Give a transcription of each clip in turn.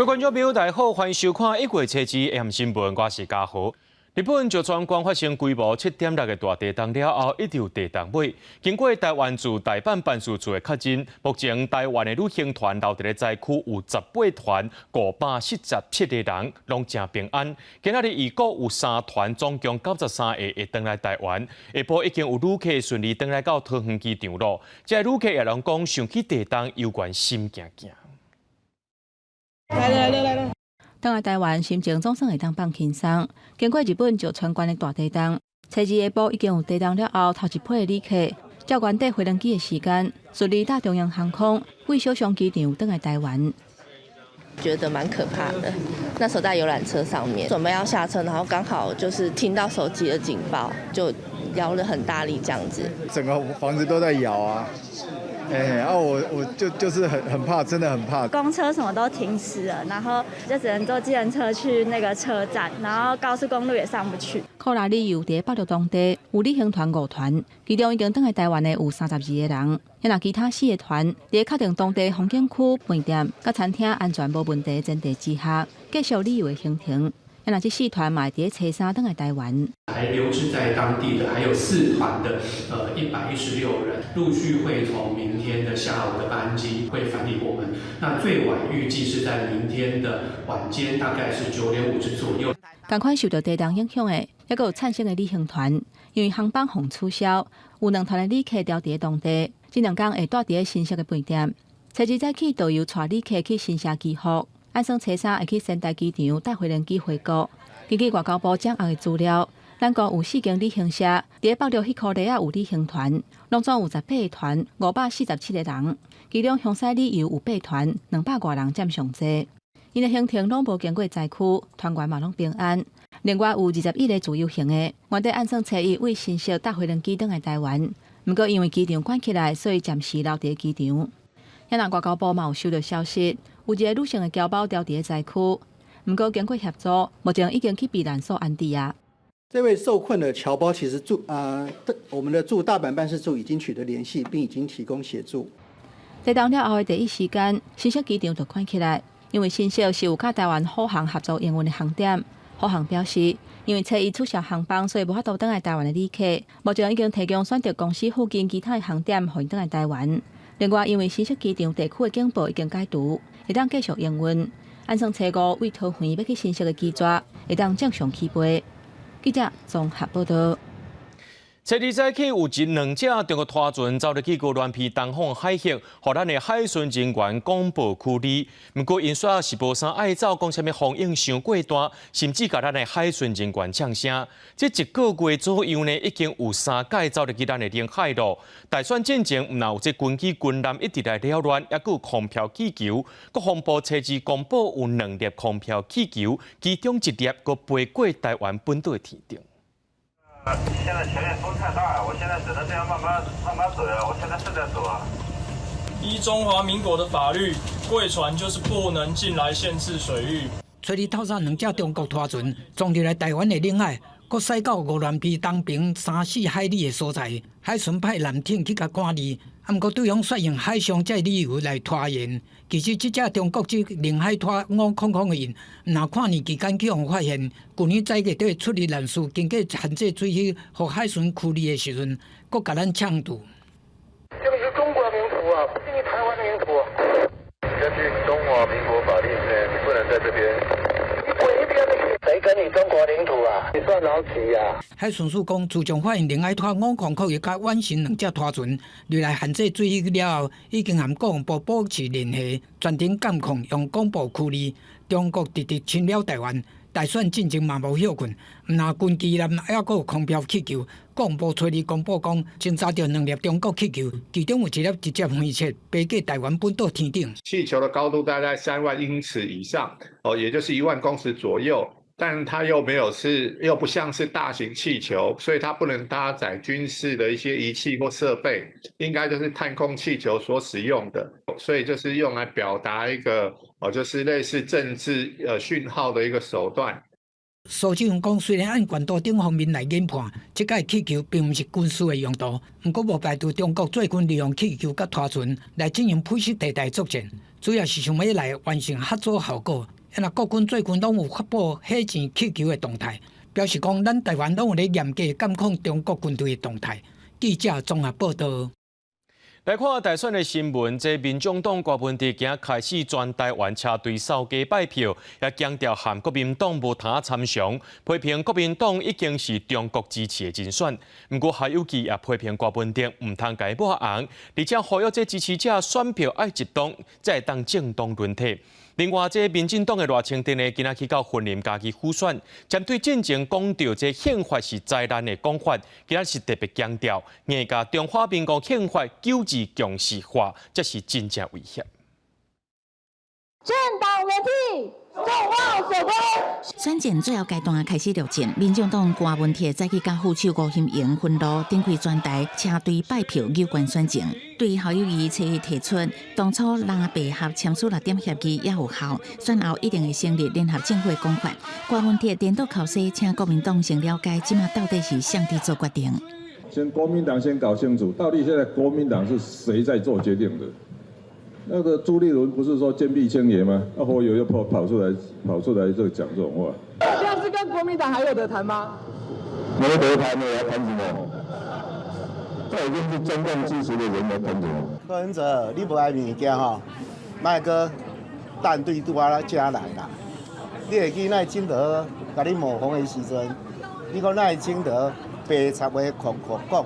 觀眾朋友，大家好，歡迎收看1月初二 AM 新聞，我是嘉豪。日本石川縣發生規模7.6的大地動了後，一直有地動尾。經過台灣駐大阪辦事處的確認，目前台灣的旅行團留佇咧災區有18團547個人，攏誠平安。今仔日預估有三團，總共93個會轉來台灣。下晡已經有旅客順利轉來到桃園機場囉。這個旅客也攏講想起地動，猶原心驚驚。來來來來來。轉來台灣，心情總算會當放輕鬆。經過日本石川縣的大地動，初二下晡已經有地動了後，頭一批的旅客，照原底飛輪機的時間，順利搭中央航空為小松機場轉來台灣。覺得蠻可怕的。那時候在遊覽車上面，準備要下車，然後剛好就是聽到手機的警報，就搖了很大力，這樣子。整個房子都在搖啊！哎，啊我就是很怕，真的很怕。公車什麼都停駛了，然後就只能坐計程車去那個車站，然後高速公路也上不去。庫拉旅遊佇北陸當地有旅行團五團，其中已經轉來台灣的有32個人。若其他四個團佇確定當地風景區、飯店佮餐廳安全無問題前提之下，繼續旅遊的行程。若這四團嘛會佇初三轉來台灣。還留置在當地的還有四團的，116人，陸續會從明天的下午的班機會返抵我們。那最晚預計是在明天的晚間，大概是9點50左右。仝款受到地動影響的，猶閣有燦星的旅行團，因為航班予取消，有兩團的旅客留佇當地，這兩工會蹛佇新宿的飯店。初二早起，導遊帶旅客去新社祈福，按算初三會去仙台機場搭飛輪機回國。根據外交部掌握的資料，咱國有四間旅行社，佇北陸彼箍里仔有旅行團，攏總有18個團，547個人。其中香西旅遊有八團，200外人佔上濟。𪜶的行程攏無經過災區，團員嘛攏平安。另外有21個自由行的，原底按算初一為新宿搭飛輪機轉來台灣，毋過因為機場關起來，所以暫時留佇機場。遐外交部嘛有收到消息，有一個女性的僑胞留佇災區，毋過經過協助，目前已經去避難所安置啊。這位受困的僑胞其實駐啊，我們的駐大阪辦事處已經取得聯繫，並已經提供協助。地動了後的第一時間，新宿機場就關起來，因為新宿是有佮台灣虎航合作營運的航點。虎航表示，因為初一取消航班，所以無法度轉來台灣的旅客，目前已經提供選擇公司附近其他的航點，予𪜶轉來台灣。另外，因為新宿機場地區的警報已經解除，會當繼續營運。按算初五為桃園欲去新宿的機座，會當正常起飛。記者綜合報道。初二早起有一兩隻中國拖船走入去鵝鑾鼻東方海域，予咱的海巡人員廣報驅離。毋過𪜶煞是無啥愛走，講啥物風湧傷過大，甚至共咱的海巡人員嗆聲。這一個月左右呢，已經有三擺走入去咱的領海囉。大選進前，毋但有這軍機軍艦一直來擾亂，猶閣有空飄氣球。國防部初二公布有兩粒空飄氣球，其中一粒閣飛過台灣本島的天頂。現在前面風太大，我現在只能這樣慢慢慢慢走呀。我現在是在走啊。依中華民國的法律，貴船就是不能進來限制水域。初二透早兩隻中國拖船撞入來台灣的領海，閣駛到鵝鑾鼻東爿三四海里的所在，海巡派艦艇去共趕離，毋過對方煞用海上這理由來拖延。其實這隻中國製寧海拖500的印，毋但跨年期間去予發現，舊年十一月底出入難事經過限制水域，予海巡驅離的時陣，閣共咱嗆住。這個是中國領土啊，不是你台灣的領土。根據中華民國法律，你不能在這邊。你滾一邊去！誰跟你中國領土啊？你算老幾啊？海巡署講，自從發現寧海拖500一佮遠神兩隻拖船入來限制水域了後，已經和國防部保持聯繫，全程監控，用廣播驅離。中國直直侵擾台灣，大選進前嘛無歇睏，毋但軍機艦，猶閣有空飄氣球。國防部初二公布講，偵查著兩粒中國氣球，其中有一粒直接飛切飛過台灣本島天頂。氣球的高度大概3萬英尺以上，哦，也就是1萬公尺左右。但它又沒有是，又不像是大型氣球，所以它不能搭載軍事的一些儀器或設備，應該就是探空氣球所使用的，所以就是用來表達一個哦，就是類似政治訊號的一個手段。蘇志宏講，雖然按懸度等方面來研判，這個氣球並毋是軍事的用途，毋過無排除中國最近利用氣球佮拖船來進行灰色地帶作戰，主要是想欲來完成嚇阻效果。若國軍最近攏有發布火箭氣球的動態，表示講咱台灣攏有咧嚴格監控中國軍隊的動態。記者綜合報道。來看大選的新聞，這民眾黨郭文哲今開始全台灣車隊掃街拜票，也強調和國民黨無通參詳，批評國民黨已經是中國支持的人選。毋過侯友宜也批評郭文哲毋通共伊抹紅，而且呼籲這支持者選票愛集中，才會當政黨輪替。另外，這民進黨的賴清德呢，今仔去到雲林嘉義輔選，針對進前講著這憲法是災難的講法，今仔是特別強調，硬共中華民國憲法九二共識化，這是真正危險。政黨輪替，眾望所歸。選戰最後階段開始熱戰，民進黨郭文鐵早起佮副手吳欣盈分路展開全台車隊拜票有關選情。對侯友宜初一提出，當初藍白合簽署六點協議猶有效，選後一定會成立聯合政府的講法。郭文鐵顛倒口說，請國民黨先了解，這馬到底是誰佇做決定。先國民黨先搞清楚，到底現在國民黨是誰在做決定的？那個朱立倫不是說堅壁清野嗎？那侯友宜又跑出來這個講這種話。現在是跟國民黨還有得談嗎？沒得談的，要談什麼？這已經是中共支持的人來談什麼？柯文哲，你無愛物件吼，莫閣等對拄仔遮來啦。你會記賴清德共你抹紅的時陣，你講賴清德白賊話狂狂講，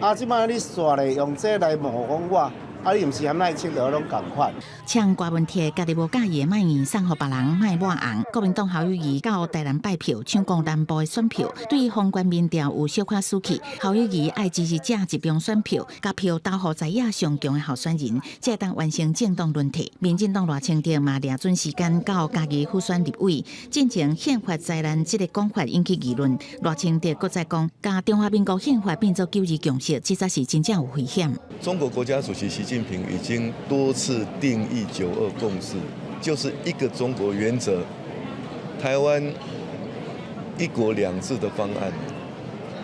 啊，這擺你煞咧用這來抹紅我。啊！你毋是和賴清德攏仝款？嗆郭文鐵家己無佮意的莫硬送予別人，莫抹紅。國民黨侯友宜到台南拜票，搶攻南部的選票，對宏觀民調有小可輸去。侯友宜愛支持者集中選票，共票投予在野上強的候選人，才會當完成政黨輪替。民進黨賴清德嘛掠準時間到嘉義輔選立委，進前憲法災難這個講法引起議論。賴清德閣再講，共中華民國憲法變做九二共識，這才是真正有危險。中國國家主席習近平已經多次定義九二共識，就是一個中國原則，台灣一國兩制的方案。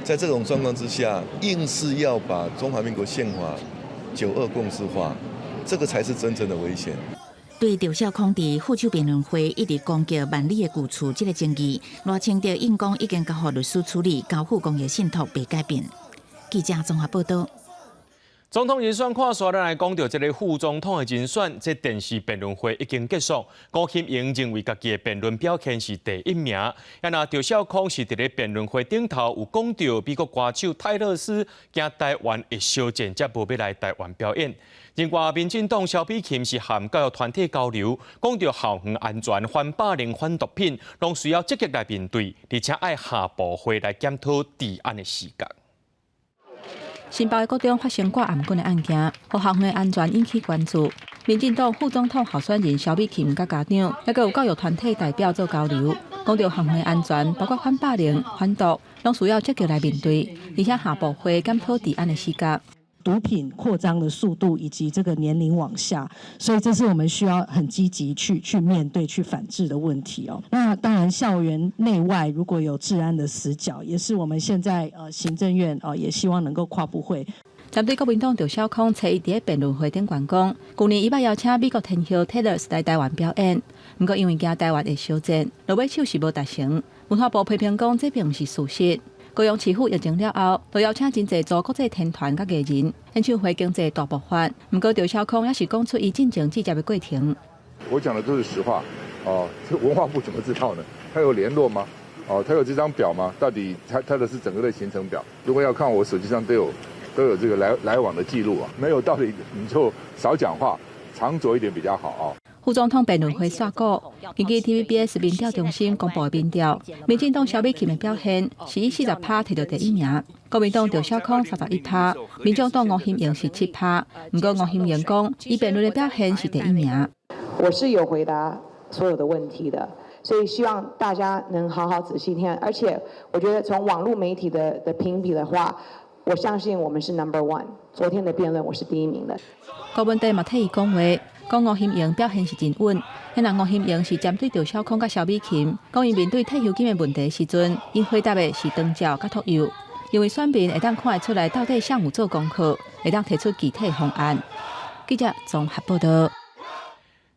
在這種狀況之下，硬是要把中華民國憲法九二共識化，這個才是真正的危險。對趙少康佇副手辯論會一直攻擊萬里的舊厝這個爭議，賴清德應講已經交予律師處理，交付公益信託袂改變。記者綜合報道。總統人選看煞，咱來講著這个副總統的人選，這電視辯論會已經結束。吳欣盈認為家己的辯論表現是第一名，啊若趙少康是佇咧辯論會頂頭有講著美國歌手泰勒斯驚台灣會相戰，才無欲來台灣表演。另外，民進黨蕭美琴是和教育團體交流，講著校園安全、反霸凌、反毒品，攏需要積極來面對，而且愛下部會來檢討治安的死角。新北的國中發生掛頷棍的案件，予校園的安全引起關注。民進黨副總統候選人蕭美琴佮家長，猶閣有教育團體代表做交流，講著校園的安全，包括反霸凌、反毒，攏需要積極來面對，而且下部會檢討治安的死角。毒品擴張的速度以及這個年齡往下，所以這是我們需要很積極去面對、去反制的問題哦。那當然，校園內外如果有治安的死角，也是我們現在行政院也希望能夠跨部會。針對國民黨趙少康初一佇辯論會頂懸講，舊年伊捌邀請美國天后 Taylor 來台灣表演，毋過因為驚台灣會相戰，落尾手是無達成。文化部批評講，這並毋是事實。高雄市府疫情了後，都邀請真濟組國際天團佮藝人，演唱會經濟大爆發。毋過趙少康也是講出伊進前拒接的過程。我講的都是實話，哦，這文化部怎麼知道呢？他有聯絡嗎？哦，他有這張表嗎？到底他的是整個的行程表？如果要看，我手機上都有這個來往的記錄啊。沒有道理，你就少講話，藏拙一點比較好啊。副總統辯論會煞鼓，根據 TVBS 民調中心公布的民調，民進黨蕭美琴的表現是以40趴提著第一名，國民黨趙少康31趴，民眾黨吳欣盈是7趴。毋過吳欣盈講，伊辯論的表現是第一名。我是有回答所有的問題的，所以希望大家能好好仔細聽。而且我覺得從網絡媒體的評比的話，我相信我們是 number one。昨天的辯論我是第一名的。郭文帝嘛替伊講話，講吳欣盈表現是真穩。彼若吳欣盈是針對趙少康佮蕭美琴，講𪜶面對退休金的問題時陣，𪜶回答的是長照佮托幼，因為選民會當看會出來到底誰有做功課，會當提出具體方案。記者綜合報道。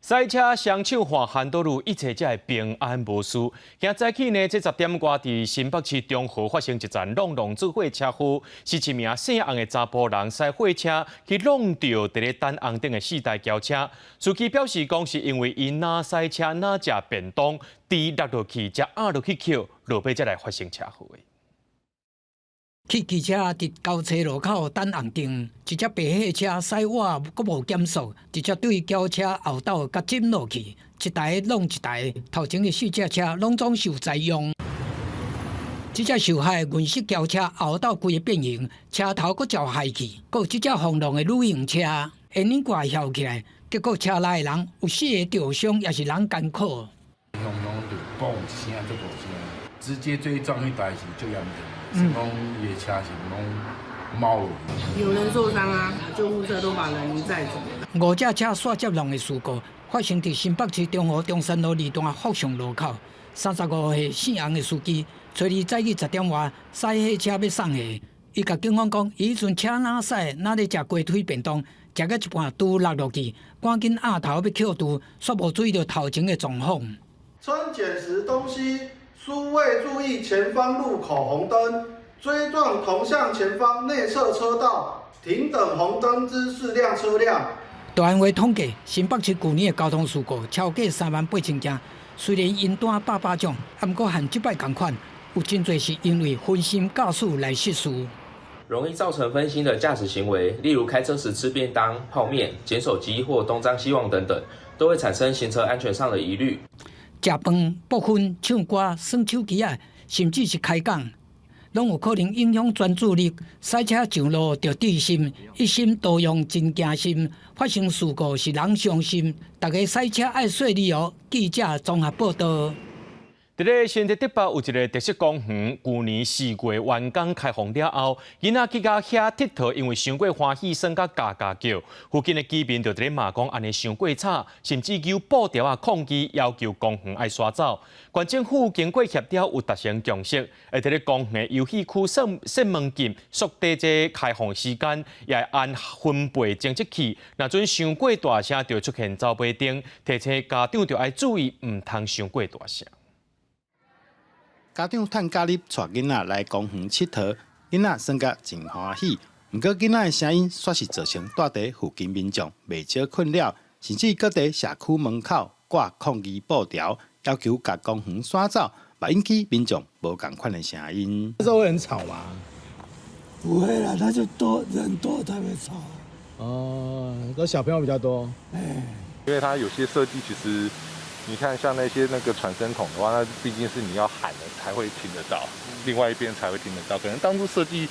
駛車雙手換핸道路，一切才會平安無事。今早起呢，這10點外佇新北市中和發生一陣挵挵做伙車禍，是一名姓洪的查埔人駛貨車去挵著佇咧等紅燈的四台轎車。司機表示講，是因為伊若駛車若食便當，豬落落去，才壓落去抾，落尾才來發生車禍的。汽機車佇交叉路口等紅燈，一隻白貨車駛倚閣無減速，直接對轎車後斗共浸落去，一台挵一台，頭前的四隻車攏總受災殃。這隻受害銀色轎車後斗規个變形，車頭閣焦害去，閣有這隻風浪的旅行車，引領蓋翹起來，結果車內的人有四个著傷，也是人艱苦。轟隆就嘣一聲，足大聲，直接追撞彼台是足嚴重。是講伊的車是攏貓。有人受傷啊，救護車都把人載走。五隻車煞接挵的事故發生佇新北市中和中山路二段福祥路口。35歲姓洪的司機，初二早起10點外駛貨車欲送客，伊共警方講，伊彼陣車若駛，若咧食雞腿便當，食到一半豬落落去，趕緊壓頭欲抾豬，煞無注意著頭前的狀況。稱撿拾東西，疏未注意前方路口紅燈，追撞同向前方內側車道，停等紅燈之四輛車輛。大安會統計，新北市舊年的交通事故超過3萬8千件，雖然音單百百種，毋過和這擺仝款，有真濟是因為分心駕駛來失事。容易造成分心的駕駛行為，例如開車時吃便當、泡麵、撿手機或東張西望等等，都會產生行車安全上的疑慮。食飯、撲薰、唱歌、耍手機仔，甚至是開講，攏有可能影響專注力。駛車上路著注心，一心多用真驚心。發生事故是人傷心，大家駛車愛細膩哦。記者綜合報道。佇咧新竹竹北有一个特色公園，舊年4月完工開放了後，囡仔去到遐𨑨迌，因為傷過歡喜，耍甲嘎嘎叫。附近的居民就佇咧罵講，按呢傷過吵，甚至舉布條仔抗議，要求公園愛徙走。縣政府經過協調，有達成共識，會佇咧公園遊戲區設設門禁，縮短這開放時間，也會安分貝偵測器。若準傷過大聲，就會出現走馬燈，提醒家長著愛注意，毋通傷過大聲。家長趁假日帶囡仔來公園𨑨迌，囡仔耍甲真歡喜。毋過囡仔的聲音煞是造成蹛佇附近民眾袂少困擾，甚至閣佇社區門口掛抗議布條，要求共公園徙走，嘛引起民眾無仝款的聲音。這會很吵嗎？不會啦，他就多人多才會吵。哦，都小朋友比較多。哎，因為它有些設計其實。你看，像那些那個傳聲筒的話，那畢竟是你要喊了才會聽得到，另外一邊才會聽得到。可能當初設計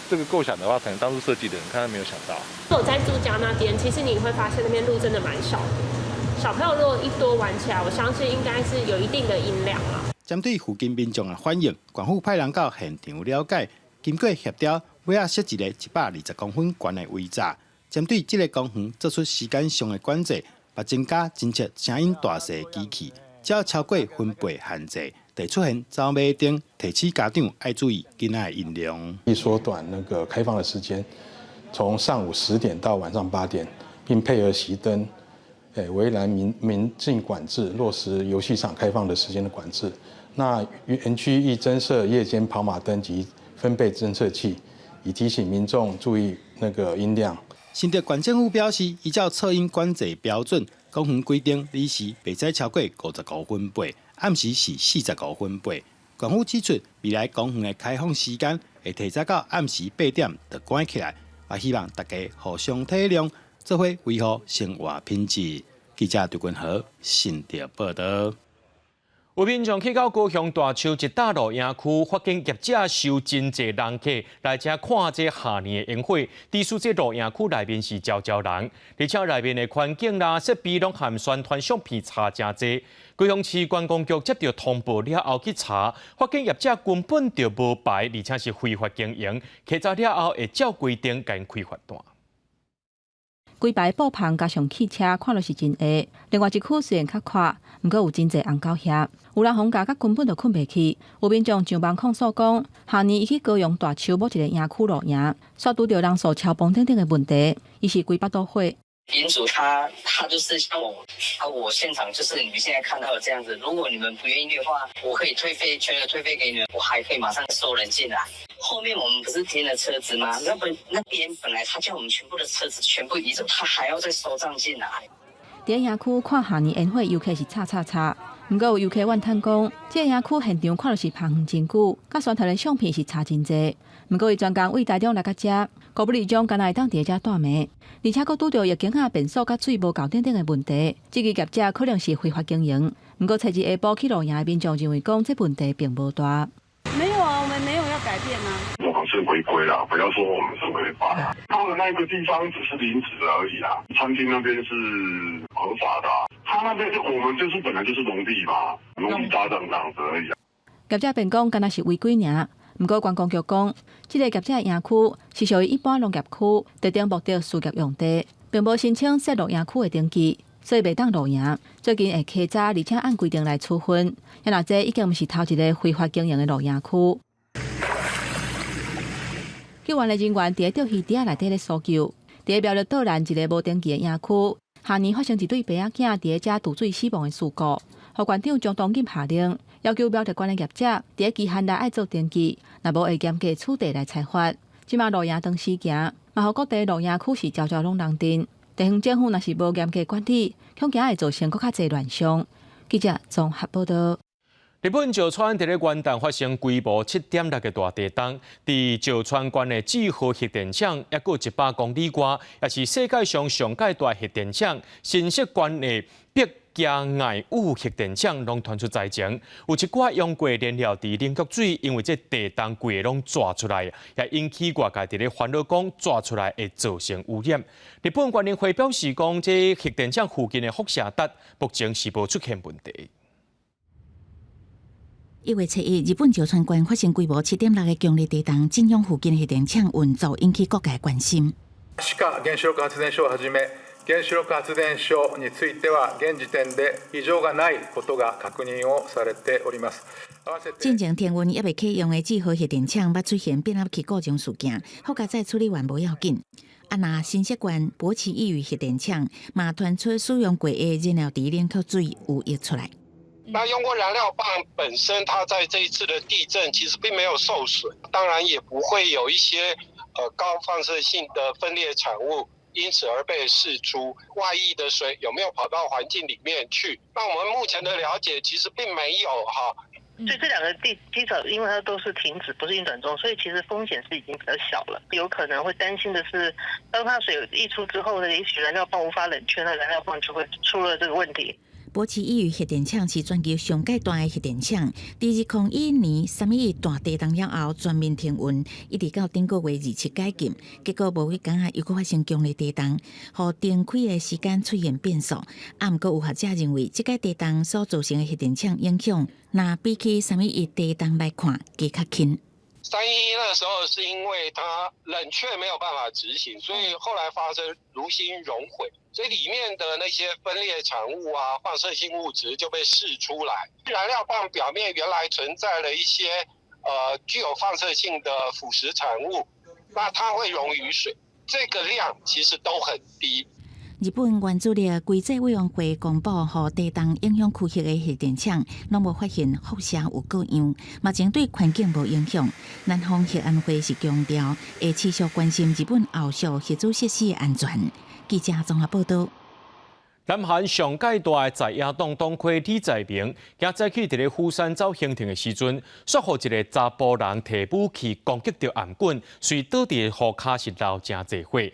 這個構想的話，可能當初設計的人他沒有想到。我在住家那邊，其實你會發現那邊路真的蠻小的，小朋友如果一多玩起來，我相信應該是有一定的音量啦。針對附近民眾的反應，縣府派人到現場了解，經過協調，尾仔設一个120公分懸的圍柵，針對這个公園做出時間上的管制。嘛增加偵測聲音大細的機器，只要超過分貝限制，就會出現走馬燈，提醒家長愛注意囡仔的音量。縮短那個開放的時間，從上午10點到晚上8點，並配合熄燈、圍欄門禁管制，落實遊戲場開放的時間的管制。那園區亦增設夜間跑馬燈及分貝偵測器，以提醒民眾注意那個音量。新竹縣政府表示，依照噪音管制標準，公園規定暝時袂使超過55分貝，暗時是45分貝。縣府指出，未來公園的開放時間會提早到暗時8點就關起來，也希望大家互相體諒，做伙維護生活品質。記者劉君和新竹報道。有民眾去到高雄大樹一大露營區，發現業者收真濟人客來遮看這跨年的煙火。據說這露營區內面是悄悄人，而且內面的環境啦、設備攏和宣傳相片差誠濟。高雄市觀光局接到通報了後去查，發現業者根本就無牌，而且是非法經營。稽查了後會照規定共𪜶開罰單。規排布棚加上汽車，看落是真矮。另外一區雖然較闊，毋過有真濟紅狗遐，有人予咬甲根本就睏袂去。有民眾上網控訴講，去年伊去高雄大樹某一个營區露營，煞拄著人數超崩等等的問題，伊是規腹肚火。營主他就是像我，啊，我現場就是你們現在看到的這樣子。如果你們不願意的話，我可以退費，全額退費給你們，我還可以馬上收人進來。後面我們不是停了車子嗎？那邊本來他叫我們全部的車子全部移走，他還要再收帳進來。佇營區看跨年煙火，遊客是吵吵吵。毋過有遊客怨嘆講，這個營區現場看著是拍遠真久，佮宣傳的相片是差真濟。毋過伊專工對台中來到遮，狗不理種敢若會當佇遮蹛暝，而且閣拄著疫情下便所佮水無夠等等的問題，這個業者可能是非法經營。毋過，初二下晡去露營的民眾認為講，這問題並無大。沒有啊，我們沒有要改變啊。我們是違規啦，不要說我們是違法。到的那個地方只是臨時而已啦，餐廳那邊是合法的，他那邊就我們就是本來就是農地嘛，農地搭帳這樣子而已啊。業者辯講，敢若是違規爾。毋過觀光局講，這個業者營區是屬於一般農業區，特定目的事業用地，並無申請設露營區的登記，所以袂當露營。最近會稽查，而且按規定來處分。若這已經毋是頭一个非法經營的露營區。救援的人員佇咧釣魚池仔內底咧搜救，佇咧苗栗斗南一个無登記的營區，去年發生一對爸仔囝佇咧遮墮水死亡的事故，予縣長張東錦下令，要求苗栗縣的業者佇咧期限內愛做登記，若無會嚴格處罰來裁罰。這馬露營當時行，嘛予各地露營區是悄悄攏人陣。地方政府若是無嚴格管理，恐驚會造成閣較濟亂象。記者綜合報道。日本石川佇咧元旦發生規模7.6的大地動，佇石川縣的志賀核電廠，抑閣100公里外，也是世界上上蓋大核電廠新潟縣的碧池愛武核電廠，攏傳出災情，有一寡用過燃料池冷卻水，因為這地動規个攏炸出來，也引起外界佇咧煩惱講炸出來會造成污染。日本原能會表示講，這核電廠附近的輻射值目前是無出現問題。1月7日，日本石川縣發生規模7.6的強烈地動，震央附近核電廠運作引起各界關心。志賀原子力発電所をはじめ、原子力発電所については現時點で異常がないことが確認をされております。進前停運猶未啟用的志賀核電廠，捌出現變壓器故障事件，好佳哉處理完無要緊。啊，若新潟縣柏崎刈羽核電廠嘛傳出使用過的燃料池冷卻水有溢出來。那用過燃料棒本身，它在這一次的地震其實並沒有受損，當然也不會有一些高放射性的分裂產物因此而被釋出。外溢的水有沒有跑到環境裡面去？那我們目前的了解其實並沒有哈。所以這兩個地機組，因為它都是停止，不是運轉中，所以其實風險是已經比較小了。有可能會擔心的是，當它水溢出之後呢，也許燃料棒無法冷卻，那燃料棒就會出了這個問題。柏崎刈羽核電廠是全球上蓋大的核電廠，佇2001年3.11大地動了後全面停運，一直到頂個月27解禁，結果無幾工仔又閣發生強烈地動，予重開的時間出現變數。啊，毋過有學者認為，這擺地動所造成的核電廠影響，若比起三一一地動來看，加較輕。 3.11那個時候是因為它冷卻沒有辦法執行，所以後來發生爐心熔毀，所以裡面的那些分裂產物啊、放射性物質就被釋出來。燃料棒表面原來存在了一些具有放射性的腐蝕產物，那它會溶於水，這個量其實都很低。日本原子力規制委員會公布，予地動影響區域的核電廠攏無發現輻射有過量，目前對環境無影響。南方核安會是強調，會持續關心日本後續核子設施的安全。記者綜合報道。南韓上蓋大的在野黨黨魁李在明，今早起佇咧釜山走行程的時陣，煞予一个查埔人提武器攻擊著頷頸，隨倒佇予跤是流誠濟血。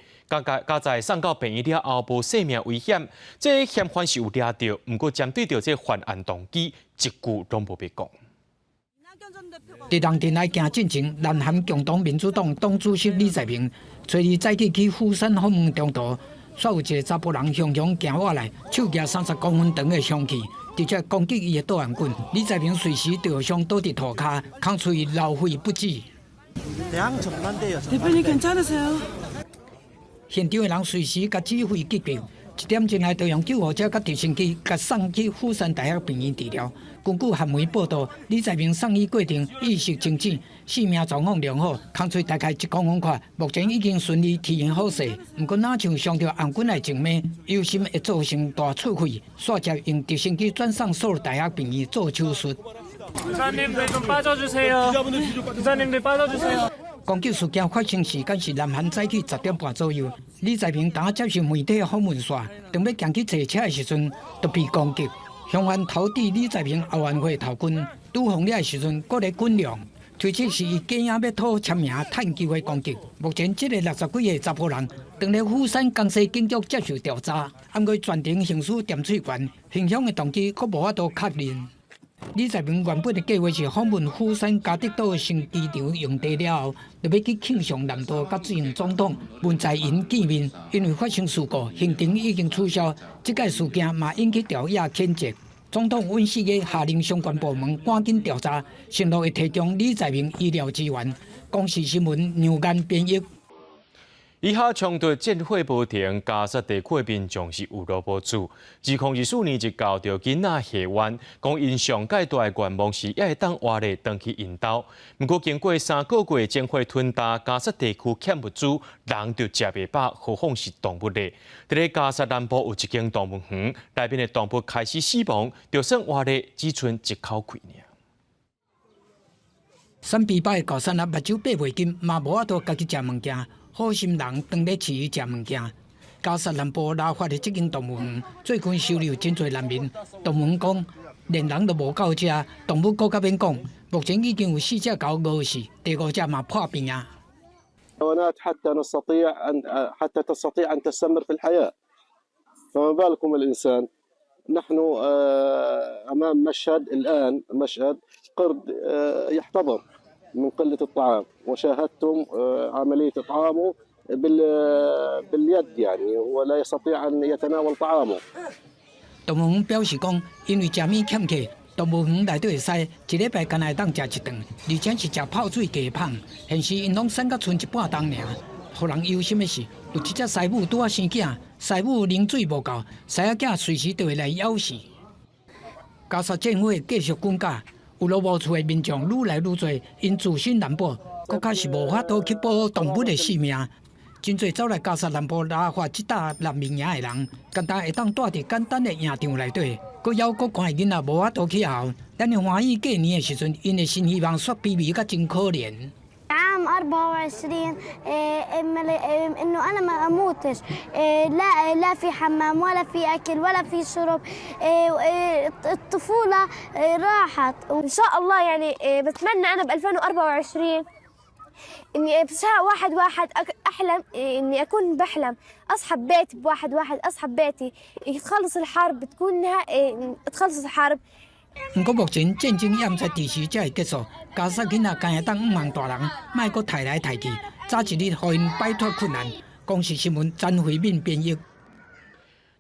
佳哉送到病院了後，無性命危險。這嫌犯是有掠著，毋過針對著這犯案動機，一句攏無欲講。佇人陣來行進前，南韓共同民主黨黨主席李在明，初二早起去釜山訪問中途，煞有一个查埔人雄雄行過來，手舉30公分長的兇器，直接攻擊伊的倒頷頸。李在明隨時著傷倒佇塗跤，空喙流血不止。 대표님괜찮으세요 現場的人隨時共指揮急救，一點鐘內就用救護車佮直升機共送去釜山大學病院治療。根據韓媒報道，李在明送醫過程意識清醒，性命狀況良好，空喙大概1公分闊，目前已經順利出院好勢。毋過，若像傷著紅軍的靜脈，憂心會造成大出血，煞接用直升機轉送首爾大學病院做手術。 기사님들좀빠져주세요。기사님들빠져주세요。 攻擊事件發生時間是南韓早起10點半左右。李在明當接受媒體訪問煞，當欲行去坐車的時陣，就被攻擊。鄉番投擲李在明奧運會頭巾，拄風掠的時陣，閣咧滾量，推測是伊假影欲討簽名趁機會攻擊。目前這個60幾歲查埔人，當咧釜山江西警局接受調查，毋過全程行使緘喙權，行兇的動機閣無法度確認。李在明原本的計劃是訪問釜山加德島新機場用地了後，就欲去慶尚南道佮前任總統文在寅見面。因為發生事故，行程已經取消。這擺事件嘛引起朝野譴責。總統尹錫悅下令相關部門趕緊調查，承諾會提供李在明醫療資源。公視新聞梁岩編譯。以哈衝突戰火無停，加薩地區的民眾是有路無厝。2024年一到著囡仔下灣，講𪜶上蓋大的願望是猶會當活咧轉去𪜶兜。毋過經過3個月戰火吞噬，加薩地區欠物資，人就食袂飽，何況是動物咧。佇咧加薩南部有一間動物園，內面的動物開始死亡，就算活咧，只賰一口氣爾。產豬肉的高山啊，目睭閉袂緊，嘛無法度家己食物件。好心人當咧飼伊食物件。加薩南部拉法的這間動物園最近收留真濟難民。動物園講，連人都無夠食，動物閣較免講。目前已經有四隻狗餓死，第五隻嘛破病啊。 حتى نستطيع أن حتى تستطيع أن تستمر في الحياة فما بالكم الإنسان. نحن أمام مشهد الآن، مشهد قرد يحتضر من قلة الطعام، وشاهدتم عملية إطعامه باليد، يعني هو لا يستطيع أن يتناول طعامه. 動物園表示講，因為食物欠缺，動物園內底的獅一禮拜干焦會當食一頓，而且是食泡水雞麭。現時𪜶攏瘦甲賰一半重爾。予人憂心的是，有一隻獅母拄仔生囝，獅母奶水無夠，獅仔囝隨時就會來枵死。加薩戰火繼續滾價，有路無厝的民眾愈來愈濟，𪜶自身難保，閣較是無法度去保動物的性命。真濟走來加薩南部拉法這搭難民營的人，干焦會當蹛佇簡單的營帳內底，閣枵閣寒的囡仔無法度去學校。咱的歡喜過年的時陣，𪜶的新希望煞卑微甲真可憐。 عام 24 انه انا ما اموتش، لا لا في حمام ولا في اكل ولا في شرب، الطفوله راحت. وان شاء الله يعني بتمنى انا ب 2024 اني بشهر 1/1 احلم اني اكون بحلم اصحى ببيتي ب1/1، اصحى ببيتي تخلص الحرب، تكون تخلص الحرب. 毋過目前戰爭猶毋知佇時才會結束，加薩囡仔干焦會當向望大人，莫閣刣來刣去，早一日予𪜶擺脫困難。公視新聞詹惠敏編譯。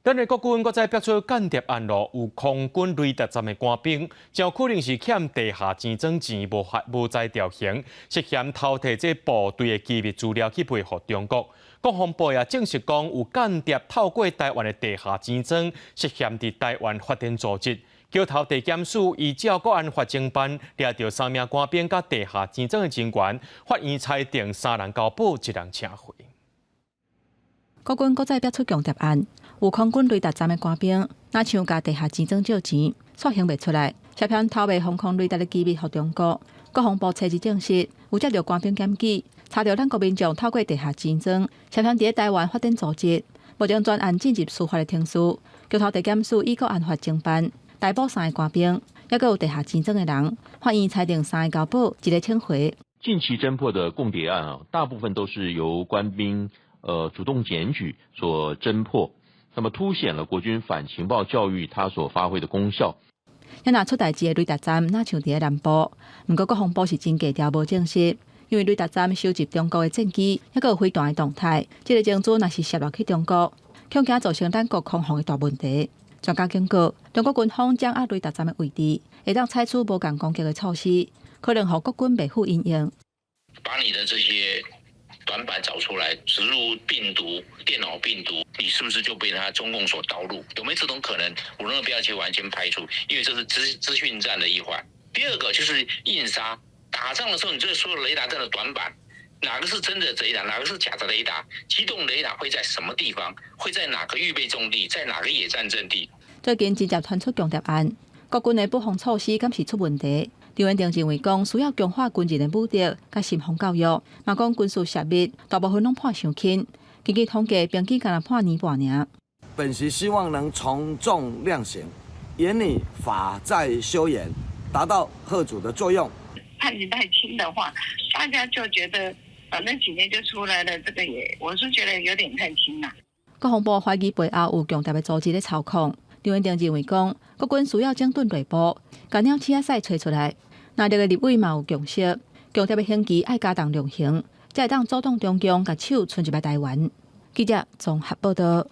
咱的國軍閣再爆出間諜案咯，有空軍雷達站的官兵，真有可能是欠地下錢莊錢無法無在調行，涉嫌偷提這部隊的機密資料去賣予中國。國防部也證實講，有間諜透過台灣的地下錢莊，涉嫌佇台灣發展組織。橋頭地檢署依照國安法偵辦，掠著三名官兵佮地下錢莊的人員，法院裁定三人交保，一人請回。國軍閣再爆出共諜案，有空軍雷達站的官兵，若像共地下錢莊借錢，煞還袂出來，涉嫌偷賣防空雷達的機密予中國。國防部初二證實，有接著官兵檢舉，查著咱國民眾透過地下錢莊，涉嫌佇咧台灣發展組織，目前全案進入司法的程序。橋頭地檢署依國安法偵辦，逮捕三個官兵，抑閣有地下錢莊的人，法院裁定三個交保，一個請回。近期偵破的共諜案啊，大部分都是由官兵主動檢舉所偵破，那麼凸顯了國軍反情報教育它所發揮的功效。這若出代誌的雷達站，若像佇咧南部，毋過國防部是真低調無證實，因為雷達站收集中國的戰機，抑閣有飛彈的動態，這個情資若是洩露去中國，恐驚造成咱國空防的大問題。專家警告，中國軍方掌握雷達站的位置，會當採取無仝攻擊的措施，可能予國軍袂赴因應。把你的這些短板找出來，植入病毒、電腦病毒，你是不是就被他中共所導入？有沒有這種可能？我認為不要去完全排除，因為這是資訊戰的一環。第二個就是硬殺，打仗的時候，你這個所有雷達站的短板，哪個是真的雷達，哪個是假的雷達？機動雷達會在什麼地方？會在哪個預備重地？在哪個野戰陣地？最近直接傳出共諜案，國軍的布防措施敢是出問題？張元定認為講需要強化軍人的武德佮心防教育，嘛講軍事泄密大部分攏判傷輕。根據統計，平均干焦判年半爾。本席希望能從重量刑，嚴擬法在修嚴，達到嚇阻的作用。判刑太輕的話，大家就覺得反正幾年就出來了，這個也我是覺得有點太輕啦。國防部懷疑背後有共諜的組織咧操控。張元定認為講，國軍需要整頓內部，共鳥鼠仔屎揣出來。那這個立委嘛有共識，共諜的刑期愛加重量刑，才會當阻擋中共共手伸入來台灣。記者綜合報道。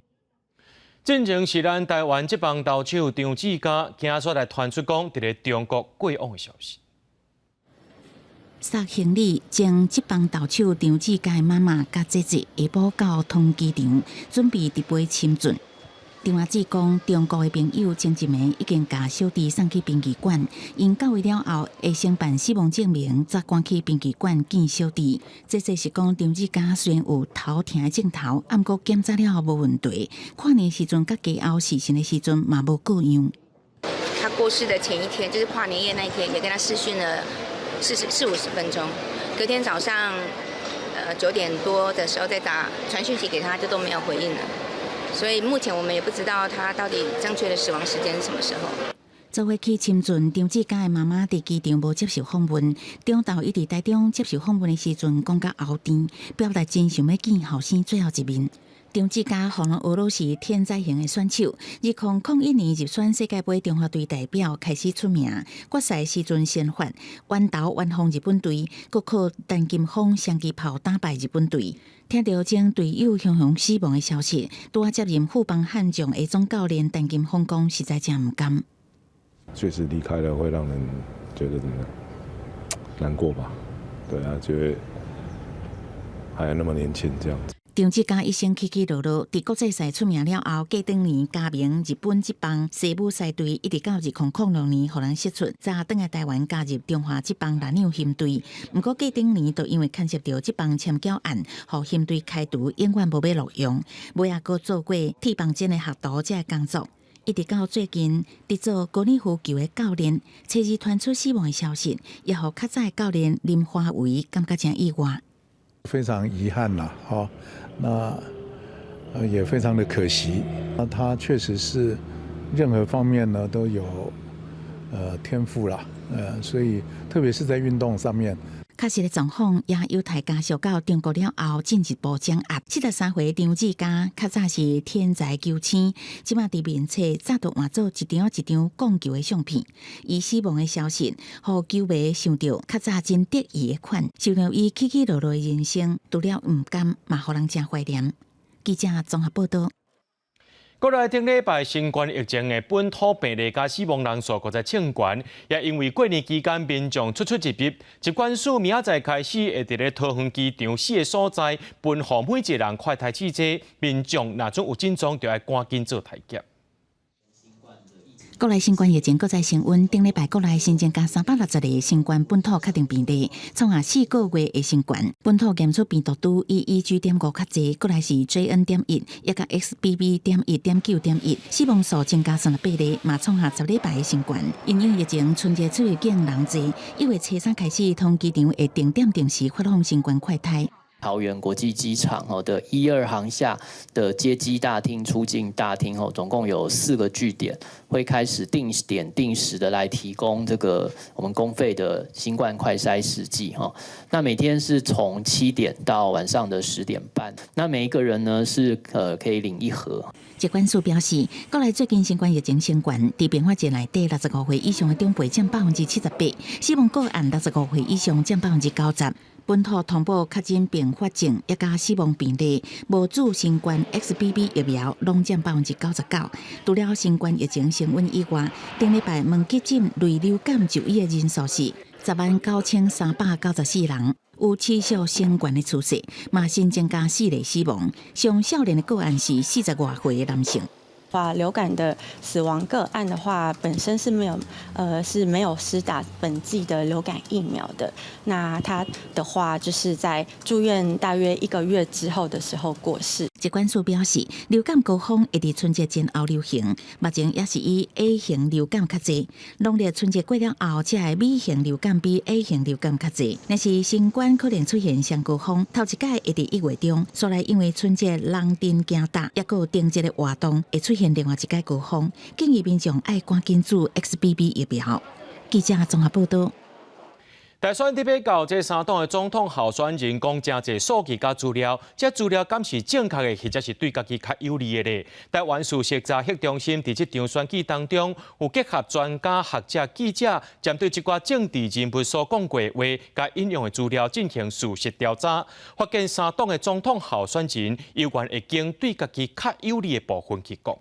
進前是咱台灣職棒投手張志嘉，今仔來傳出講佇咧中國過往的消息。殺行李將職棒投手張志嘉的媽媽佮姐姐下晡到桃園機場，準備直飛深圳。張阿姊講，中國的朋友前一暝已經共小弟送去殯儀館，𪜶到位了後會先辦死亡證明，才趕去殯儀館見小弟。姐姐是講，張志嘉雖然有頭疼的症頭，毋過檢查了後無問題。跨年時陣佮家後視訊的時陣嘛無過樣。他過世的前一天，就是跨年夜那一天，也跟他視訊了四五十分鐘。隔天早上，9點多的時候再打傳訊息給他，就都沒有回應了。所以目前我們也不知道他到底正確的死亡時間是什麼時候。做伙去深圳，張志嘉的媽媽佇機場無接受訪問。中晝伊佇台中接受訪問的時陣，講甲喉甜，表達真想欲見後生最後一面。張志嘉予人學老是天才型的選手，2001年入選世界盃中華隊代表，開始出名。決賽時陣先發，完投完封日本隊，閣靠陳金鋒雙支炮打敗日本隊。聽著前隊友雄雄死亡的消息，拄仔接任富邦悍將的總教練陳金鋒講，實在真毋甘。確實離開了會讓人覺得怎麼樣？難過吧？對啊，覺得還那麼年輕，這樣子。張志嘉一生起起落落，佇國際賽出名了後，隔轉年加盟日本職棒西武獅隊，一直到2006年予人釋出，才轉來台灣加入中華職棒藍鳥熊隊。毋過隔轉年就因為牽涉著職棒簽繳案，予熊隊開除，永遠無欲錄用。尾仔閣做過鐵棒間的學徒這个工作，一直到最近佇做高爾夫球的教練，初二傳出死亡的消息，也予較早的教練林華維感覺誠意外。非常遺憾啦，哈，那也非常的可惜。那他確實是任何方面呢都有天賦啦，所以特別是在運動上面。確實的狀況也猶待家屬到中國了後進一步掌握。73歲張志嘉較早是天才球星，這馬佇面冊早就換做一張一張講球的相片。伊死亡的消息，予球迷想著較早真得意的款，想著伊起起落落的人生，除了毋甘，嘛予人誠懷念。記者綜合報道。國內頂禮拜新冠疫情的本土病例佮死亡人數閣再衝懸，也因為過年期間民眾出出入入，疾管署明仔載開始會佇咧桃園機場四个所在分予每一個人快篩試劑，民眾若準有症狀，就愛趕緊做篩檢。國內新冠疫情閣再升溫，頂禮拜國內新增加360個新冠本土確診病例，創下4個月的新懸。本土檢出病毒株以 EG.5較濟，過來是 JN.1，抑佮 XBB.1.9.1，死亡數增加38例，嘛創下10禮拜的新懸。因應疫情春節出入境人濟，1月初3開始，桃園機場會定點定時發放新冠快篩。桃園國際機場哦的一二航廈的接機大廳、出境大廳哦，總共有四個據點，會開始定點定時的來提供這個我們公費的新冠快篩試劑哈。那每天是從7點到晚上的10點半，那每一個人呢是可以領一盒。疾管署表示，國內最近新冠疫情升懸，佇病發日內底65歲以上的長輩佔78%，死亡個案65歲以上佔90%。本土通報確診併發症，抑佮死亡病例，無注新冠 XBB 疫苗，攏佔99%。除了新冠疫情升溫以外，頂禮拜問急診類流感就醫的人數是109,394人。有持續升懸的趨勢，嘛新增加四例死亡。上少年的個案是40外歲的男性。話流感的死亡個案的話，本身是沒有，是沒有施打本劑的流感疫苗的。那他的話，就是在住院大約一個月之後的時候過世。疾管署表示，流感高峰會佇春節前後流行，目前也是以 A 型流感較濟。農曆春節過了後，才會 B 型流感比 A 型流感較濟。若是新冠可能出現雙高峰，頭一擺會佇1月中，煞來因為春節人陣行踏，抑閣有燈節的活動，會出現另外一擺高峰，建議民眾愛趕緊注 XBB 疫苗。記者綜合報道。大選佇欲到，這三黨的總統候選人講誠濟數據佮資料，這資料敢是正確的，或者是對家己較有利的咧？台灣事實查核中心佇這場選舉當中，有結合專家、學者、記者，針對這寡政治人物所講過的話，佮引用的資料進行事實調查，發現三黨的總統候選人猶原會揀對家己較有利的部分去講。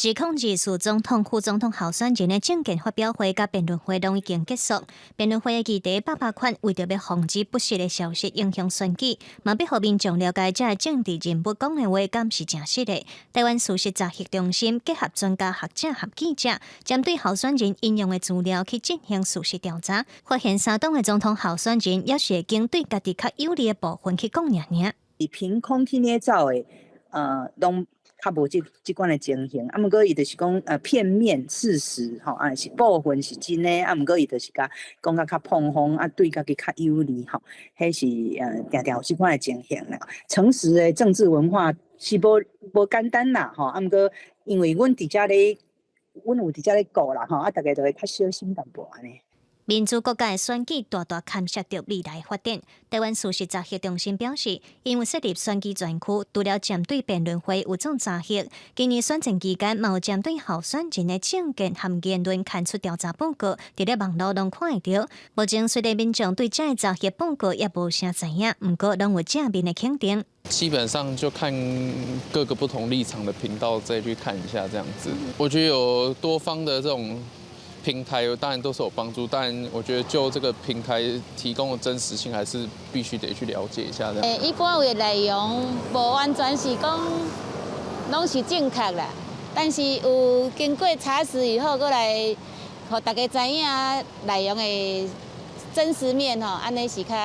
2024總統、副總統候選人的政見發表會佮辯論會攏已經結束。辯論會的議題百百款，為著欲防止不實的消息影響選舉，嘛欲予民眾了解這个政治人物講的話敢是誠實的。台灣事實查核中心結合專家學者和記者，針對候選人引用的資料去進行事實調查，發現三黨的總統候選人猶是會揀對家己較有利的部分去講爾爾。憑空去捏造的，攏較無這款的情形，啊，毋過伊就是講片面事實吼，啊是部分是真的，啊，毋過伊就是共講甲較膨風，啊，對家己較有利吼，彼是定定有這款的情形啦。誠實的政治文化是無簡單啦，吼，啊，毋過因為阮佇遮咧，阮有佇遮咧顧啦，吼，啊，大家就會較小心淡薄按呢。民主國家的選舉大大牽涉著未來發展。台灣事實查核中心表示，𪜶有設立選舉專區，除了針對辯論會有做查核，今年選戰期間，嘛有針對候選人的政見和言論刊出調查報告，佇咧網路攏看會著。目前雖然民眾對這个查核報告猶無啥知影，毋過攏有正面的肯定。基本上就看各個不同立場的頻道再去看一下，這樣子。我覺得有多方的這種平台當然都是有幫助，但我覺得就這個平台提供的真實性，還是必須得去了解一下。欸，一般有的內容無完全是講攏是正確啦，但是有經過查實以後，閣來予大家知影內容的真實面吼，按呢是較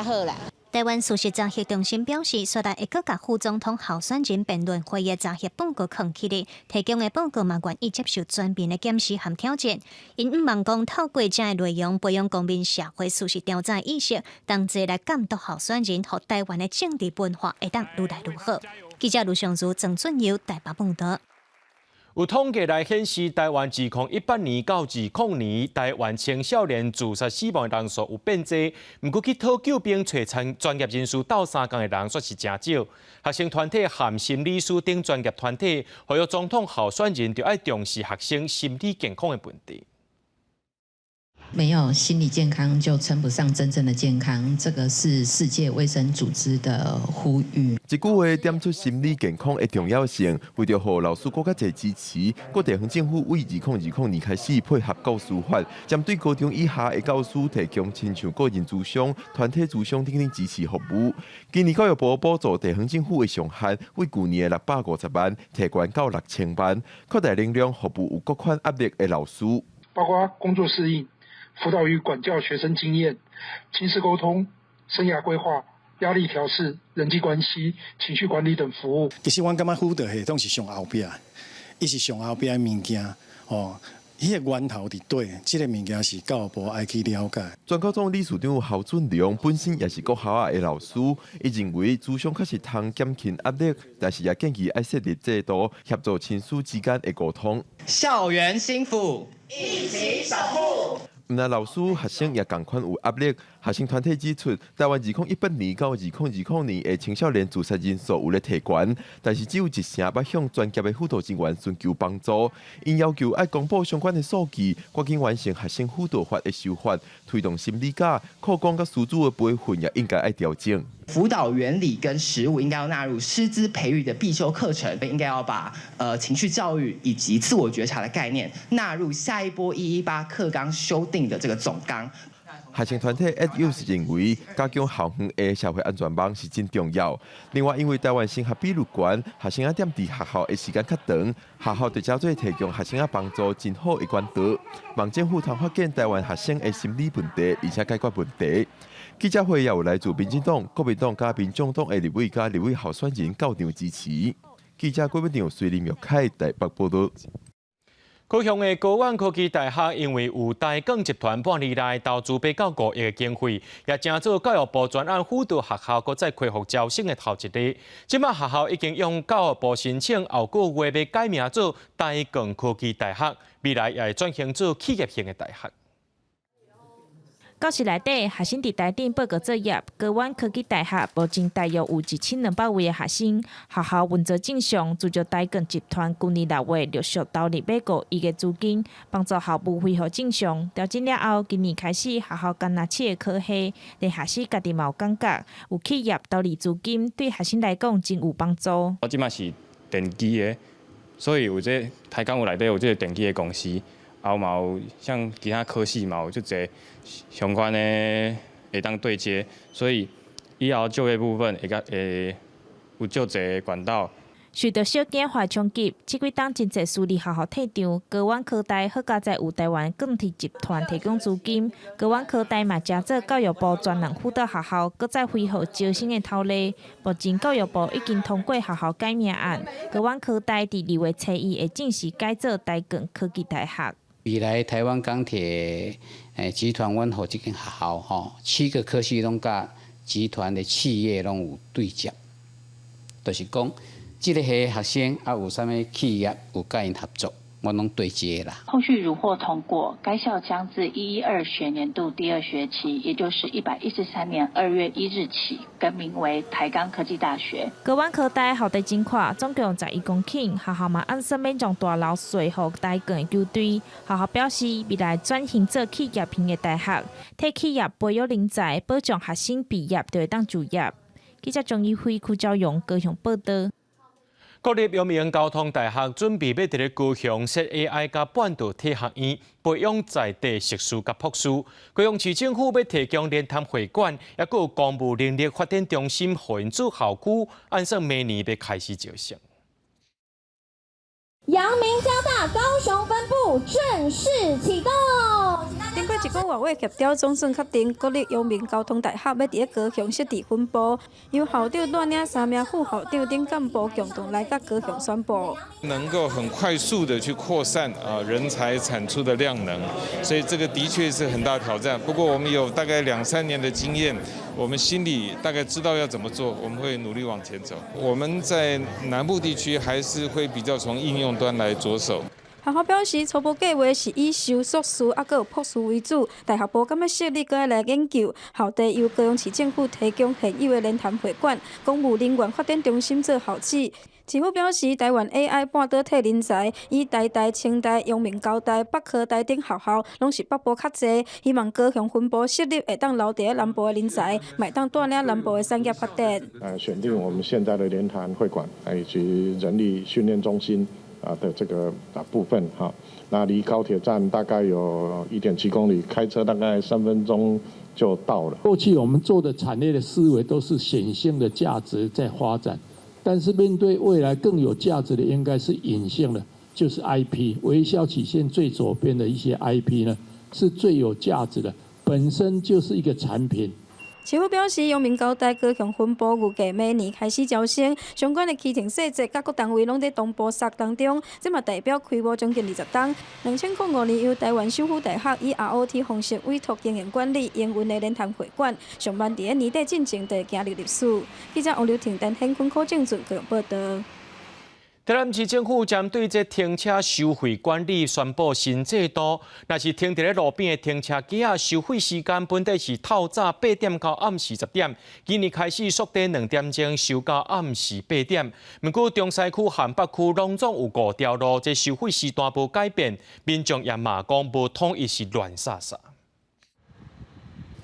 好啦。台灣事實查核中心表示，煞來會閣共副總統候選人辯論會的查核報告囥起來，提供的報告嘛願意接受全面的檢視和挑戰。𪜶向望講透過這个內容，培養公民社會事實調查意識，同齊來監督候選人，予台灣的政治文化會當愈來愈好。記者盧尚如、曾俊佑台北報導。有統計來顯示，台灣2018年到20年，台灣青少年自殺死亡的人數有變濟，毋過去討救兵揣專業人士鬥相共的人卻是誠少。學生團體和心理師等專業團體，呼籲總統候選人著愛重視學生心理健康的問題。沒有心理健康就稱不上真正的健康，這個是世界衛生組織的呼籲。一句話點出心理健康的重要性，為著予老師閣較濟支持，各地方政府對2020年開始配合教師法，針對高中以下的教師提供親像個人諮商、團體諮商等等支持服務。今年教育部補助地方政府的上限，為舊年的650萬提懸到6000萬，擴大能量服務有各款壓力的老師，包括工作適應、輔導與管教學生經驗、親師溝通、生涯規劃、壓力調適、人際關係、情緒管理等服務。其實阮感覺輔導系統是上後壁，伊是上後壁的物件，哦，彼个源頭佇佗，這个物件是教育部愛去了解。全教總理事長侯俊龍本身也是國校的老師，伊認為諮商確實通減輕壓力，但是也建議愛設立制度協助親師之間的溝通。校園幸福，一起守護。毋但老師、學生也仝款有壓力。學生團體指出，台灣2018年到2020年的青少年自殺人數有咧提懸，但是只有一成捌向專業的輔導人員尋求幫助。𪜶要求愛公布相關的數據，趕緊完成學生輔導法的修法，推動心理教、課綱佮師資的培訓也應該愛調整。輔導原理跟實務應該要納入師資培育的必修課程，應該要把情緒教育以及自我覺察的概念納入下一波118課綱修訂的這個總綱。學生團體 EdUse 認為，加強校園的社會安全網是真重要。另外，因為台灣升學比率懸，學生仔踮佇學校的時間較長，學校就成做提供學生仔幫助真好的管道。望政府通發現台灣學生的心理問題，而且解決問題。記者會也有來自民進黨、國民黨佮民眾黨的立委佮立委候選人到場支持。記者郭文亮、隋林玉凱台北報道。高雄的高苑科技大學因為有台鋼集團半年來投資8到5億的經費，也成做教育部專案輔導學校閣再恢復招生的頭一例。這擺學校已經向教育部申請，後個月欲改名做台鋼科技大學，未來也會轉型做企業型的大學。教室內底，學生佇台頂報告作業。高苑科技大學目前大約有1200位的學生，學校運作正常，隨著台鋼集團舊年6月陸續投入8、5億的資金，幫助校務恢復正常。調整了後，今年開始學校干焦七個科系，連學生家己嘛有感覺，有企業投入資金，對學生來講真有幫助。我這擺是電機的，所以有這台鋼有內底有這個電機的公司。後嘛有像其他科系嘛有足濟相關的會當對接，所以以後就業部分會較會有足濟管道。受著少子化衝擊，這幾冬真濟私立學校退場，高苑科大好佳哉有台灣鋼鐵集團提供資金，高苑科大嘛成做教育部專案輔導學校，閣再恢復招生的頭例。目前教育部已經通過學校改名案，高苑科大佇2月初1會正式改做台鋼科技大學。未來台灣鋼鐵集團，阮予這間學校吼，七個科系攏佮集團的企業攏有對接，就是講，這個系學生啊有啥物企業有佮𪜶合作，阮攏對接啦。後續如獲通過，該校將自112學年度第二學期，也就是113年2月1日起，更名為台鋼科技大學。高苑科大校地真闊，總共11公頃，學校嘛按算欲將大樓稅予台鋼的球隊。學校表示，未來轉型做企業型的大學，替企業培育人才，保障學生畢業就會當就業。記者張一輝、柯昭榮高雄報道。國立陽明交通大學準備欲佇咧高雄設 AI 佮半導體學院，培養在地碩士佮博士。高雄市政府欲提供聯談會館，抑閣有公務人力發展中心，予𪜶做校區，按算明年欲開始招生。陽明交大高雄分部正式啟動。經過一個外月協調，總算確定國立陽明交通大學欲佇咧高雄設置分部，由校長帶領三名副校長等幹部共同來到高雄宣布。能夠很快速的去擴散啊人才產出的量能，所以這個的確是很大挑戰。不過我們有大概兩三年的經驗，我們心裡大概知道要怎麼做，我們會努力往前走。我們在南部地區還是會比較從應用端來着手。學校表示，初步計劃是以收碩士抑閣有博士為主。大學部敢欲設立，閣愛來研究。校地由高雄市政府提供現有的聯談會館、公務人員發展中心做校址。市府表示，台灣 AI 半導體人才，以台大、清大、陽明交大、北科大等學校，攏是北部較濟。希望高雄分部設立會當留佇咧南部的人才，嘛會當帶領南部的產業發展。選定我們現在的聯談會館，以及人力訓練中心的這個部分哈，那離高鐵站大概有1.7公里，開車大概3分鐘就到了。過去我們做的產業的思維都是顯性的價值在發展，但是面對未來更有價值的應該是隱性的，就是 IP 微笑曲線最左邊的一些 IP 呢，是最有價值的，本身就是一個產品。市府表示，陽明交大高雄分部預計明年開始招生，相關的規程細節，佮各單位攏佇同步踅當中。這嘛代表開幕將近20冬。2005年由台灣首府大學以 ROT 方式委託經營管理營運的聯談會館，上萬佇咧年底進前就會行入歷史。記者王劉婷、陳顯坤、柯正俊高雄報道。台南市政府針對這停車收費管理宣布新制度，若是停佇咧路邊的停車格仔收費時間本底是透早8點到暗時10點，今年開始縮短2點鐘，收到暗時8點。毋過中西區、漢北區攏總有五條路，這收費時段無改變，民眾也罵講無統一是亂煞煞。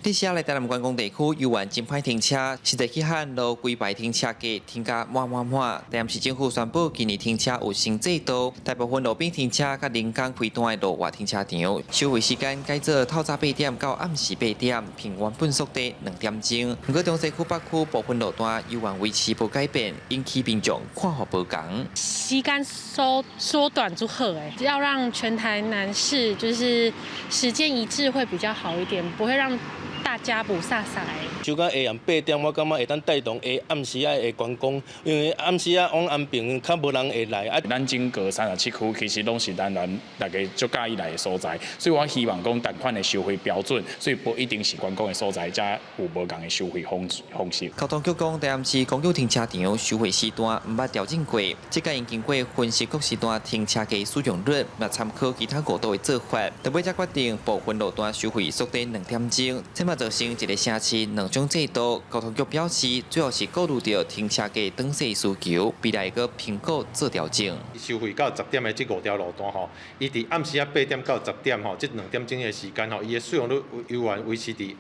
這下來台南觀光地區遊玩真歹停車，實際去漢路規排停車格停甲滿滿滿。台南市政府宣布，今年停車有新制度，大部分路邊停車佮人工開單的路外停車場，收費時間改做透早8點到暗時8點，平原本速遞2點鐘。毋過中西區北區部分路段猶原維持無改變，引起民眾看法無仝。時間縮短就好欸，要讓全台南市就是時間一致會比較好一點，不會讓大家霧煞煞。就講下暗8點，我感覺會當帶動下暗時仔的觀光，因為暗時仔往安平較無人會來。啊，咱整個37區其實攏是咱咱大家足佮意來的所在，所以我希望講同款的收費標準，所以無一定是觀光的所在，才有無仝的收費方式。交通局講，台南市公有停車場收費時段毋捌調整過，這個𪜶經過分析各時段停車格使用率，嘛參考其他五都的做法，特尾才決定部分路段收費縮短2點鐘，這嘛造成一个城市兩種制度。交通局表示，主要是顧慮著停車格轉勢需求，未來會閣評估做調整。收費到10點的這五條路段吼，伊佇暗時仔8點到10點吼，這2點鐘的時間吼，伊的使用率猶原維持佇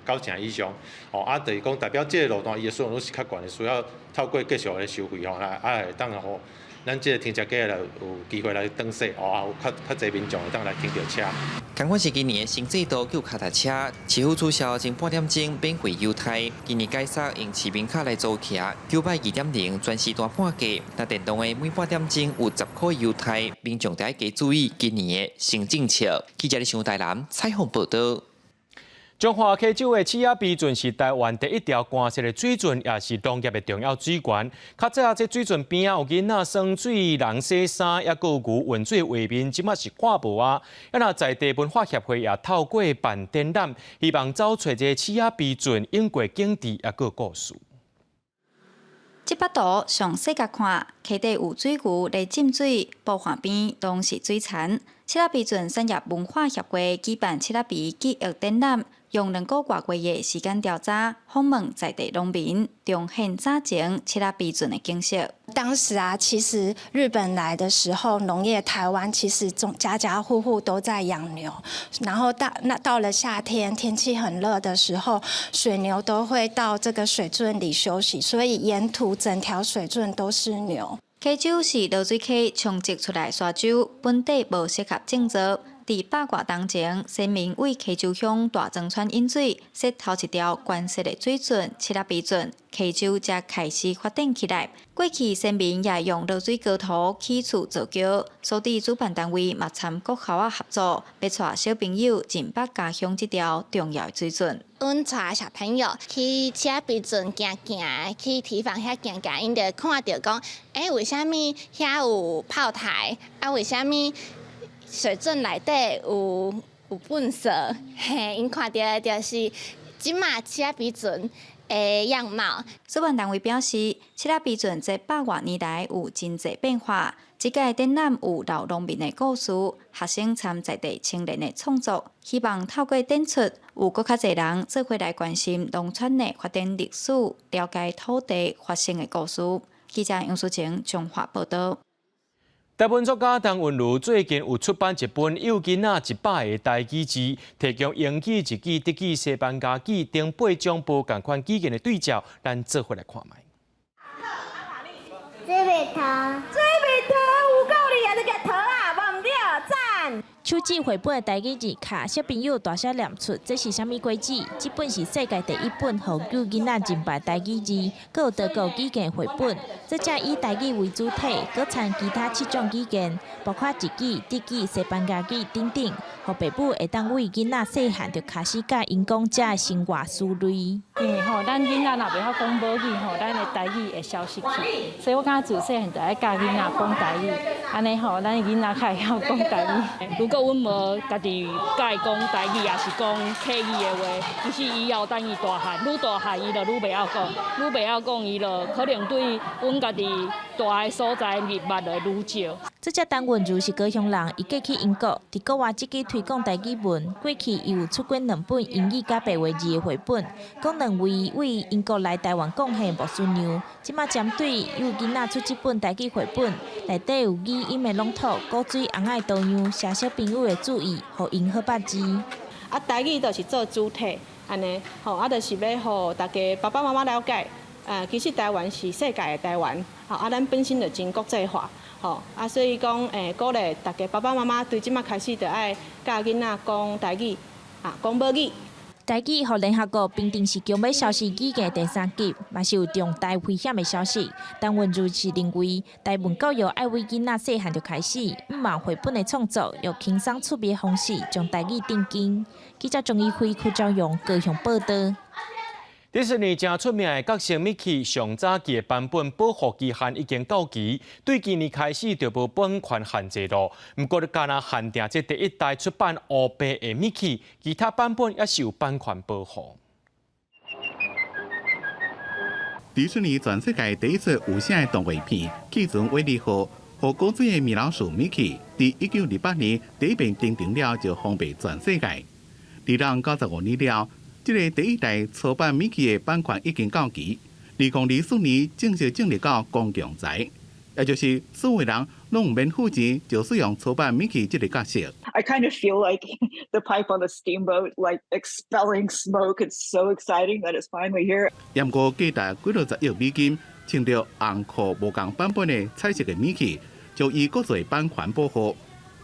9成以上。吼，啊，就是講代表這个路段伊的使用率是較懸的，需要透過繼續的收費吼，來啊會當予咱這个停車格來有機會來轉勢，哦，有較較濟民眾會當來停著車。仝款是今年的新制度，叫跤踏車，市府取消前半點鐘免費優待，今年改設用市民卡來租騎，九擺2.0全時段半價，若電動的每半點鐘有10箍優待，民眾著愛加注意今年的新政策。記者李上台南採訪報導。彰化溪州的刺仔埤圳是台灣第一條乾澀的水圳，也是農業的重要水源。較早這水圳邊仔有囡仔耍水、人洗衫，抑閣有牛運水的畫面，這馬是看無啊。啊若在地文化協會也透過辦展覽，希望走揣這刺仔埤圳湧過景致，抑閣故事。這幅圖詳細共看，溪底有水牛咧浸水，湖岸邊攏是水田。刺仔埤圳產業文化協會舉辦刺仔埤記憶展覽，用2個外月的時間調查，訪問在地農民，重現早前刺仔埤圳的景色。當時啊，其實日本來的時候，農業台灣其實總家家戶戶都在養牛，然後到了夏天，天氣很熱的時候，水牛都會到這個水圳裡休息，所以沿途整條水圳都是牛。溪州是濁水溪沖積出來的沙洲，本地無適合種作。佇百外冬前，先民對溪州鄉大莊村引水，設頭一條乾澀的水圳，刺仔埤圳，溪州才開始發展起來。過去先民也用濁水溝塗起厝造橋，所以主辦單位嘛參國校仔合作，欲帶小朋友認捌家鄉這條重要的水圳。阮帶小朋友去刺仔埤圳行行，去堤防遐行行，𪜶就看著講，欸，為啥物遐有炮台？啊，為啥物水圳內底有糞埽？嘿，𪜶看著的就是這馬刺仔埤圳的樣貌。主辦單位表示，刺仔埤圳這百外年來有真濟變化。這屆展覽有老農民的故事，學生參在地青年的創作，希望透過展出，有閣較濟人做伙來關心農村的發展歷史，了解土地發生的故事。記者楊淑晴彰化報導。台灣作家陳韻如最近有出版一本幼囡仔100个台語字，提供英語、日語、德語、西班牙語等八種無仝款語言的對照，咱做伙來看覓。水蜜桃，水蜜桃有夠厲害，你共桃啊，無毋對，讚。手指繪本的台語字卡，小朋友大聲念出，這是啥物果子？這本是世界第一本予幼囡仔認白台語字，閣有多國語言繪本。這隻以台語為主體，閣摻其他七種語言，包括日語、德語、西班牙語等等，予爸母會當為囡仔細漢就開始教𪜶講這生活思慮。因為吼，咱囡仔若袂曉講母語吼，咱的台語會消失去。所以我感覺自細漢就愛教囡仔講台語，按呢吼，咱囡仔較會曉講台語。如果阮無家己教伊講台語，抑是講客語的話，其實以後等伊大漢，愈大漢伊就愈袂曉講，愈袂曉講，伊就可能對阮家己蹛的所在認捌就會愈少。這隻陳韻如是高雄人，伊過去英國，佇國外積極推廣台語文。過去伊有出過兩本英語佮白話字的繪本，講兩位為英國來台灣貢獻牧師娘。這馬針對幼囡仔出這本台語繪本，內底有語音的朗讀、古水尪仔的圖樣，寫小朋友的注意，予𪜶好捌字。啊，台語就是做主體，按呢，吼，啊，就是欲予大家爸爸媽媽了解，其實台灣是世界的台灣，吼，啊，咱本身就真國際化，吼，啊，所以講，鼓勵大家爸爸媽媽對這馬開始就愛教囡仔講台語，啊，講母語。台語予聯合國評定是強欲消失語言第三級，嘛是有重大危險的消息。陳文如是認為，台文教育愛為囡仔細漢就開始，毋望繪本的創作，用輕鬆趣味的方式將台語定根。記者鍾一輝、柯昭榮高雄報導。迪士尼誠出名的角色米奇上早期的版本保護期限已經到期，對今年開始就無版權限制囉。毋過，干焦限定這第一代出版烏白的米奇，其他版本也是有版權保護。迪士尼全世界第一次有聲的動畫片《氣船偉利號》予古錐的米老鼠米奇，佇1928年第一遍登場了就紅遍全世界。佇95年了，這个第一代初版米奇的版權已經到期，2024年正式進入到公共財，也就是所有人攏毋免付錢就使用初版米奇這个角色。 I kind of feel like the pipe on the steamboat, like expelling smoke. It's so exciting that it's finally here. 毋過價值幾落十億美金，穿著紅褲無仝版本的彩色的米奇，就伊閣做版權保護。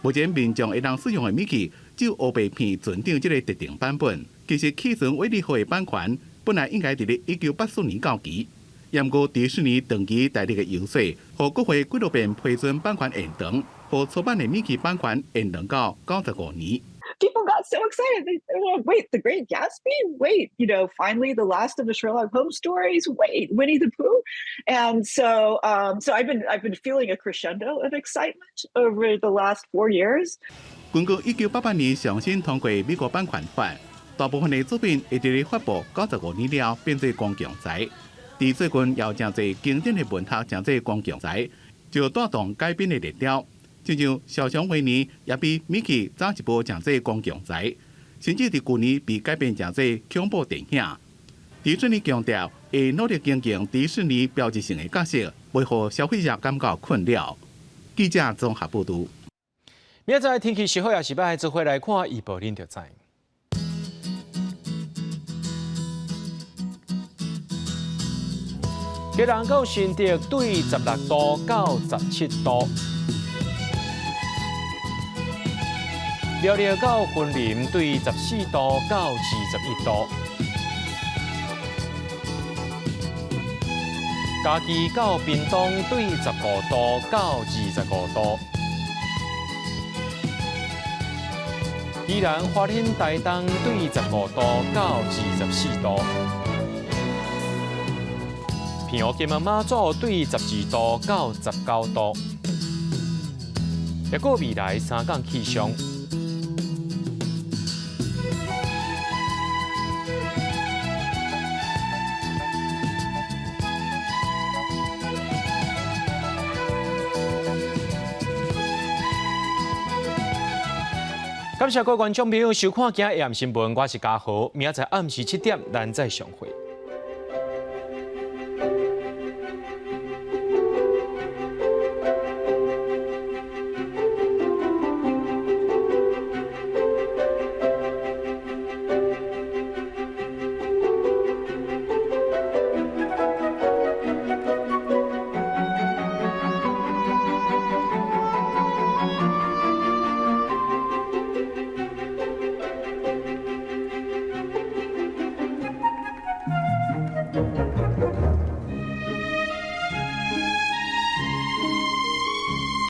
目前民眾會當使用的米奇，只有烏白片船長這个特定版本。其實，氣船偉利號的版權本來應該佇咧1984年到期，毋過迪士尼長期大力的遊說，予國會幾落遍批准版權延長，予初版的米奇版權延長到95年。 People got so excited. They were like, "Wait, The Great Gatsby? Wait, finally the last of the Sherlock Holmes stories? Wait, Winnie the Pooh?" And so I've been feeling a crescendo of excitement over the last 4 years. 根據1988年上新通過美國版權法，大部分的作品會佇咧發布95年了變做公共財。佇最近有誠濟經典的文學成做公共財，就帶動改編的熱潮。親像小熊維尼也比米奇早一步成做公共財，甚至佇舊年被改編成做恐怖電影。迪士尼強調會努力經營迪士尼標誌性的角色，袂予消費者感覺困擾。記者綜合報導。明仔載天氣是好抑是䆀，做伙來看預報，恁就知。基隆到新竹對16度到17度，苗栗到雲林對14度到21度，嘉義到屏東對15度到25度，宜蘭花蓮台東對15度到24度。澎湖金門馬祖對12度到19度，抑閣未來三工氣象。感謝各位觀眾朋友收看今日新聞，我是嘉豪，明仔載暗時7點，咱再相會。